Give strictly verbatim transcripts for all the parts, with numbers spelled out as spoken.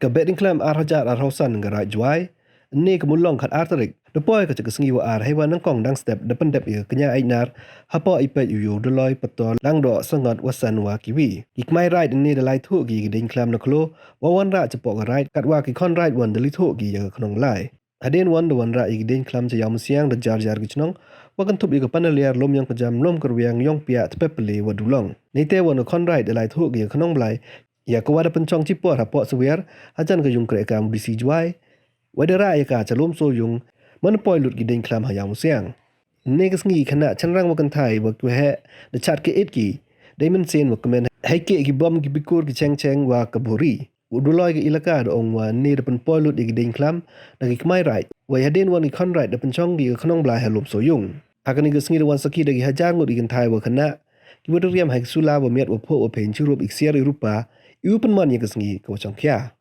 Ka Behdieñkhlam ar hajar arphaw san ka Raij Jwai, ynne ka Mulong khat ar tarik, da poi ka cha ka sngi wa ar heiwa nyngkong dang step da pyndep ya ka kñia Aitnar hapoh i peit u Yow Dolloi Pator Langdoh Sangot Wasan wa kiwi. Ki kmai raij ynne da lai thoh ki ya ki dieñkhlam na khloo wa wanrah chapoh ka raij, katwa ki khon raij wan da lai thoh ki ya ka khnong lai. Hadien wan da wanrah ya ki dieñkhlam cha Iawmusiang da jar jar ki chnong, wa kynthup ya ka Panaliar, Lumyangpyjam, Lumkarwiang, Iawngpiah, Tpepali wa Dulong. Neite wan ka khon raij da lai thoh ki ya ka khnong Blai, ya kawa da pynchong chipor hapoh Sawiar hajan ka yung krehkaam u D C Jwai, wa da rah ya ka cha Lumsoyung, man poi lut ki dieñkhlam ha Iawmusiang. Ynne ka sngi ki khynnah chynrang wa kynthai wa kiwaheh da chad ka it ki, dei mynsien wa kmen heikeh ki bom, ki bikur, ki cheng cheng wa ka buri. U Dolloi ka Elaka da ong wa ynne da pynpoi lut ya ki dieñkhlam da ki kmai raij, wei hadien wan ki khon raij da pynchong ki ya ka khnong Blai ha Lumsoyung. Ha kani ka sngi da wan sakhi da ki hajar ngut ki kynthai wa khynnah, kiwa da riam ha ki sula wa miat wa phuh wa phein chirup, i ksiar i rupa, iwa pynman ya ka sngi kawa chongkhia.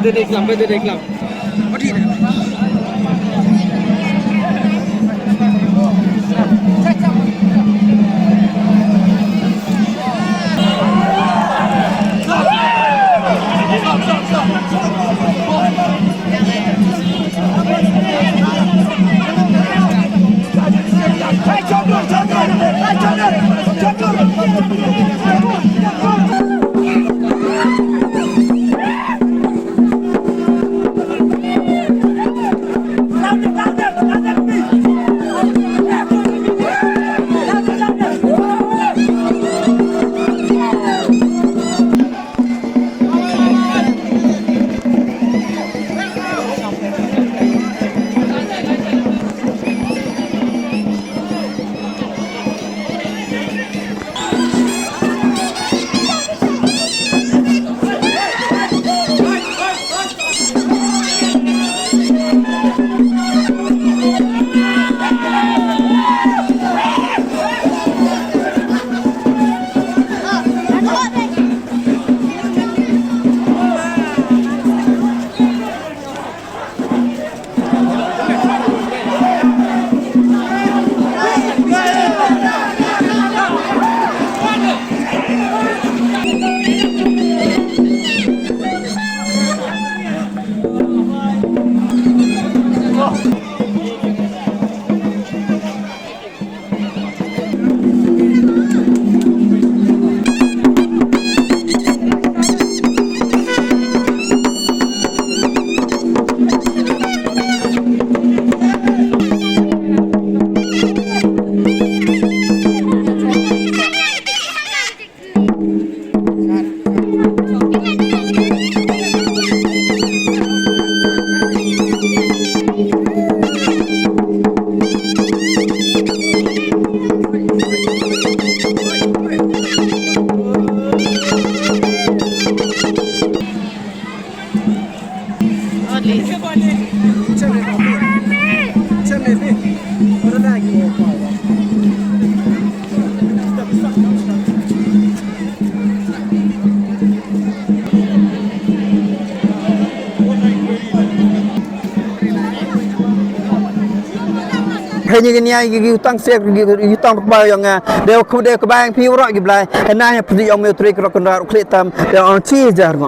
Reklam, reklam. Hei ni kini ai ki utang sek ki utang ba yong, ah, deu ku deu ku bang phi urok ki Blai. Hei na ya phi yong me trik rok kundar u klik tam ya ong chi jar ngo.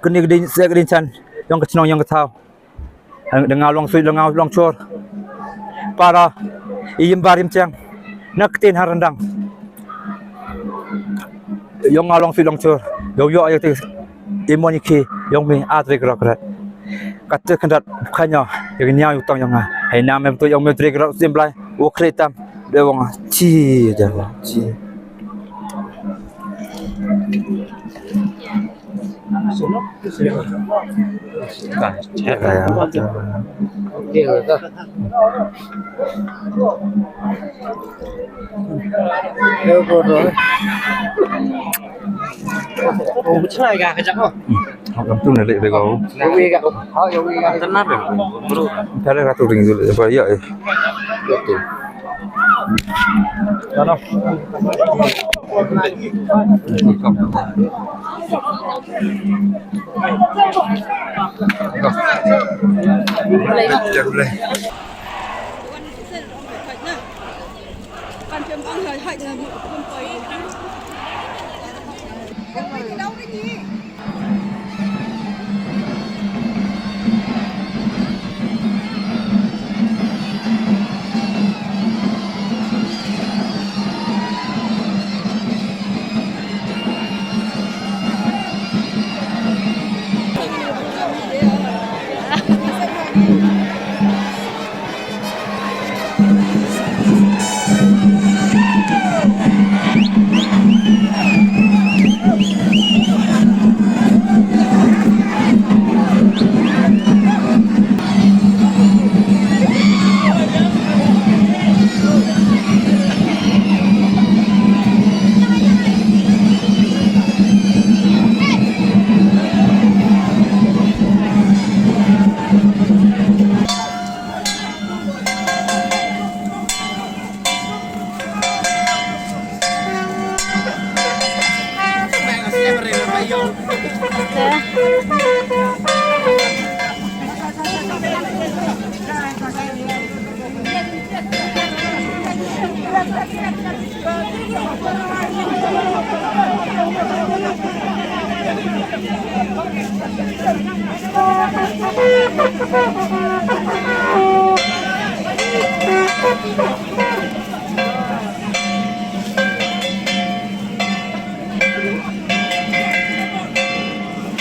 Kani ka ding, se ka ding chan, yong ka chnong, yong ka thaw. Da nga long sui, da nga long chor. Para, i yim bar yim chang. Na ktien ha ryndang. Yong nga long sui, long chor. Yow yoh, yow te. I mon i ki, yong mi, a tre krok rat. Ka te kyndat, khanya, yong nyaw, yong tong, yong nga. Hei nam em tu, yong mi, tre krok, sim blai. Wo kre tam. De wong, chi, ja, chi. Hok kam tu na le de ko. Tara ka tu ring tu le ba ya eh.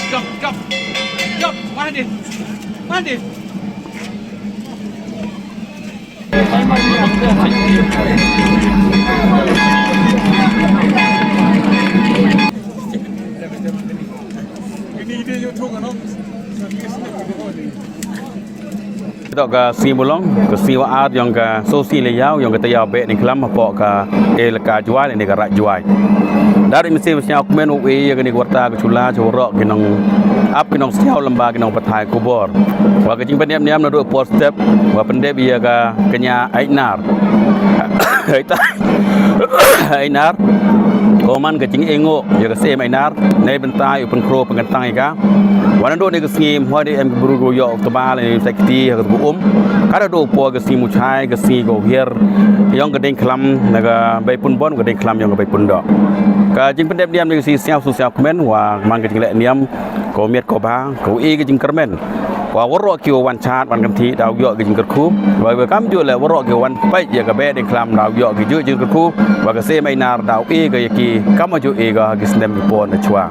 Jump, jump, jump, mana dia? Mana dia? Toh ka sngi Mulong, ka sngi wa ar yong ka Sosi Liaw, yong ka Tayawbeh Diengkhlam, hapoh ka elaka Jwai, lane ka Raij Jwai. Dari masi masi aku men u e ya kani ka warta ka chula, cha waroh ki nong ap, ki nong sñiaw lamba, ki nong pathai khubor. Wa ka jingpyndep niam nadooh por step, wa pyndep ya ka kñia Ainar. Ainar. Ko man ka jingeh ngooh ya ka Syiem Ainar, neibynta u pynkhraw pynkyntang ya ka. Wa nadooh ne ka sngi, hoi de em ki bru ko yoh tba lane sakti ha ka tu um. Ka nadooh por ka sngi Muchai, ka sngi ko hiar yong ka Diengkhlam, na ka Beipunbon, ka Diengkhlam yong ka Beipundoh. Ka jingpyndep niam ne ka sngi sñiaw su sñiaw kmen, wa man ka jingleh niam, ko miat ko bha, ko e ka jingkyrmen. Wa waroh ki wan chaad, wan kynthih, daw yoh ki jingkyrkhu. Wa, wa kamjooh le waroh ki wan peit ya ka Beh Diengkhlam, daw yoh ki jooh jingkyrkhu. Wa ka Syiem Ainar daw e ka ya ki, kamjooh e ka ki snem ki por na chwa.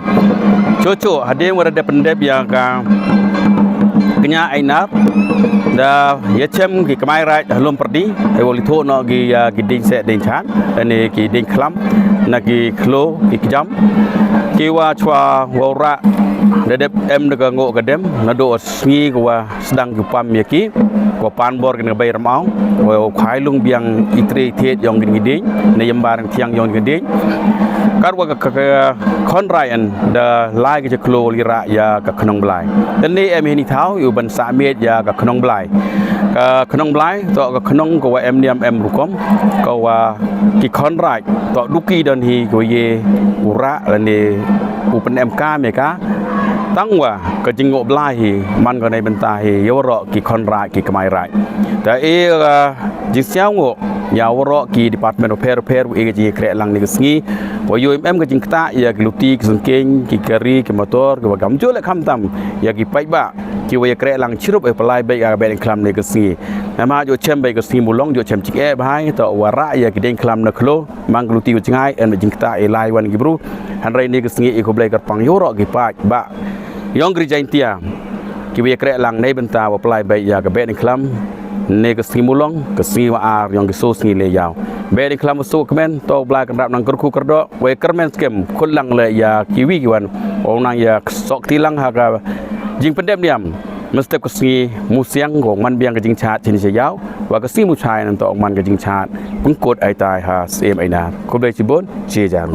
Chooh chooh, hadien wa da dep pyndep ya ka kñia Ainar, da yachem ki kmai raij halom pyrdi, e wa li thoh noh ki ya ki dieñ seh dieñ chaad, lane ki Diengkhlam, na ki khloo, ki kjam. Ki wa chwa wa u rah, da dep em da ka ngooh ka dem, nadooh sngi ko wa sdang ki pam ya ki, ko pan bor kani ka Bei Rymmaw, ko khai lung biang i tre i thied yong kini ki dieñ, ne yambar thiang yong kini ki dieñ. Katwa ka, ka, ka khon raij da lai ki cha khloo li rah ya ka khnong Blai. Te ne em hini thaw, u ban sah miet ya ka khnong Blai. Ka khnong Blai, toh ka khnong ko wa em niam em rukom, ko wa ki khon raij, toh du ki don hi ko ye u rah lane u pynemkam ya ka. Tangwa ka jingngooh Blai hi, man ko neibynta hi ya waroh ki khon raij ki kmai raij. Te e ka jingsñiaw ngooh ya waroh ki department wapher wapher, e ka jingyakrehlang ne ka sngi. Wa yoh em em ka jingktah ya ki luti, ki sengkeng, ki kari, ki motor, ki wa kamjooh le khamtam ya ki paidbah ki wa ya kreh lang chirup e palai beit ya ka Behdieñkhlam ne ka sngi. Namar yoh chem beit ka sngi Mulong, yoh chem chik e bhai, to wa rah ya ki Dieñkhlam na khlo, mang ki luti wa chngai, em jingktah e lai wan ki bru. Hynrei ne ka sngi i khublei kyrpang yoh roh ki paidbah yong ka Ri Jaiñtia ki wa ya kreh lang neibynta wa palai beit ya ka Behdieñkhlam ne ka sngi Mulong, ka sngi wa ar yong ki soo sngi le yaw. Behdieñkhlam wa soo kmen, to Blai Kynrap nang kyrkhu kyrdoh, wa ya kyrmen skem khut lang le ya ki wi ki wan, wa nang ya sok ti lang ha ka jingpyndep niam mynstep ka sngi Musiang, wa man biang ka jingchaad chini cha yaw, wa ka sngi Muchai nang to man ka jingchaad pynkut ai tai ha Syiem Ainar. Khublei chibun, chi jar.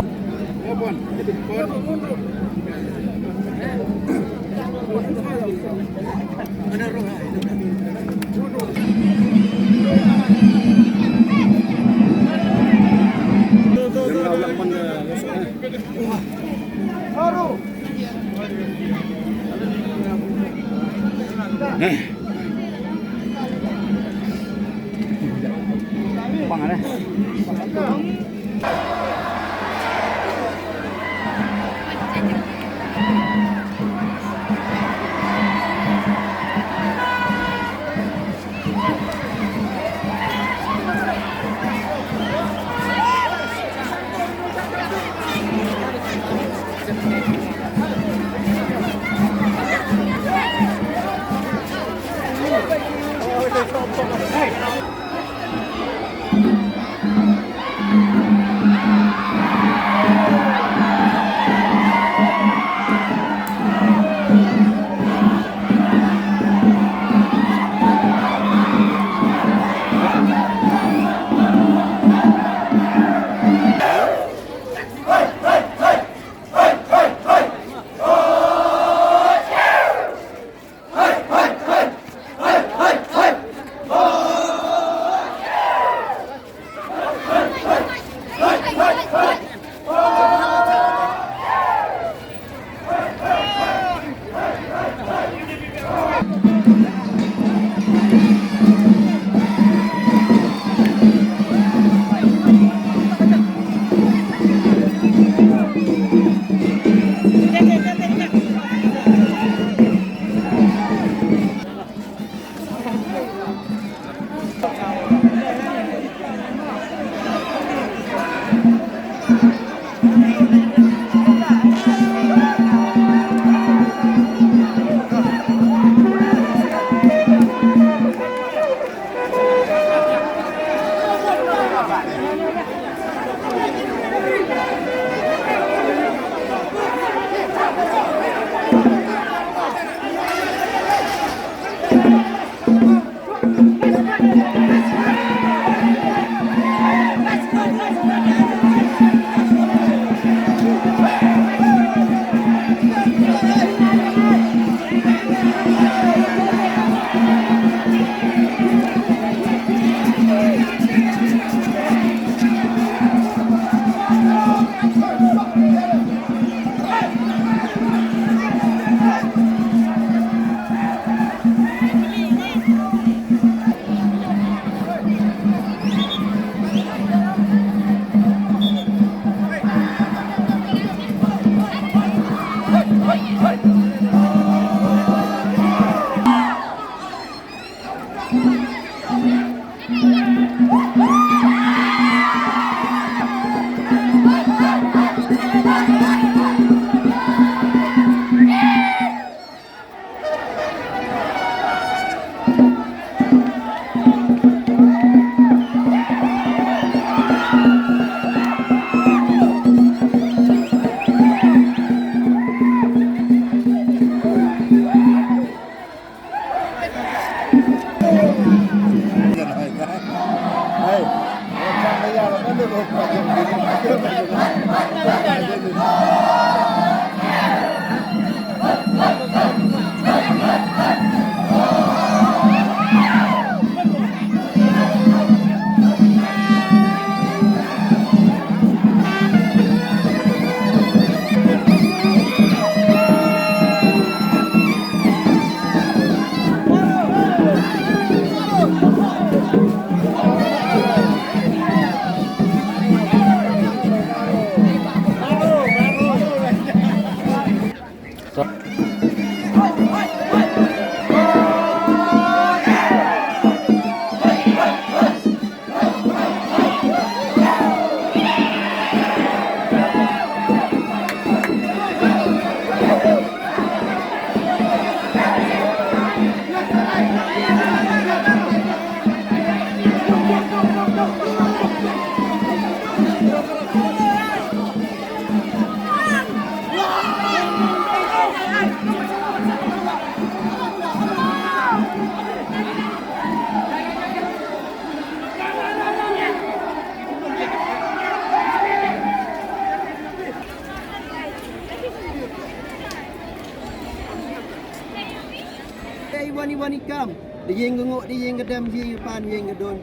Wan i kam, da yeng ka ngooh, da yeng ka dem, yeng ka pan, yeng ka don.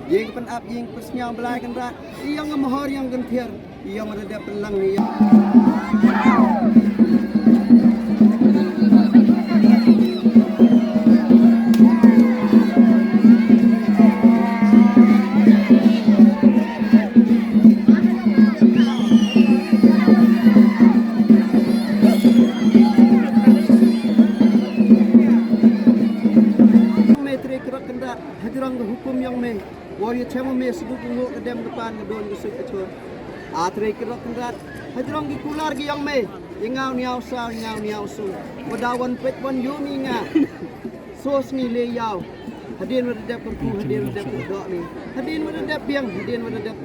Yeng ka pynap, yeng ka pynsñiaw Blai Kynrad. I yong ka mohor, yong ka nthiar, i yong ka dadep pynlang ni yong. Me tre Kyrot Kynrad, hajrong ka hukum yong me. Wow ya chem me sduk ngooh ka dem ka pan ka don ka suk ka chor. A tre Kyrot Kynrad, hajrong ki kular ki yong me. Ya ngaw niaw saw, ya ngaw niaw sung. Wa da wan peit wan yoh mi nga. So sngi le yaw. Hadien wa da dep kyrkhu, hadien wa da dep kyrdoh ni. Hadien wa da dep biang, hadien wa da dep.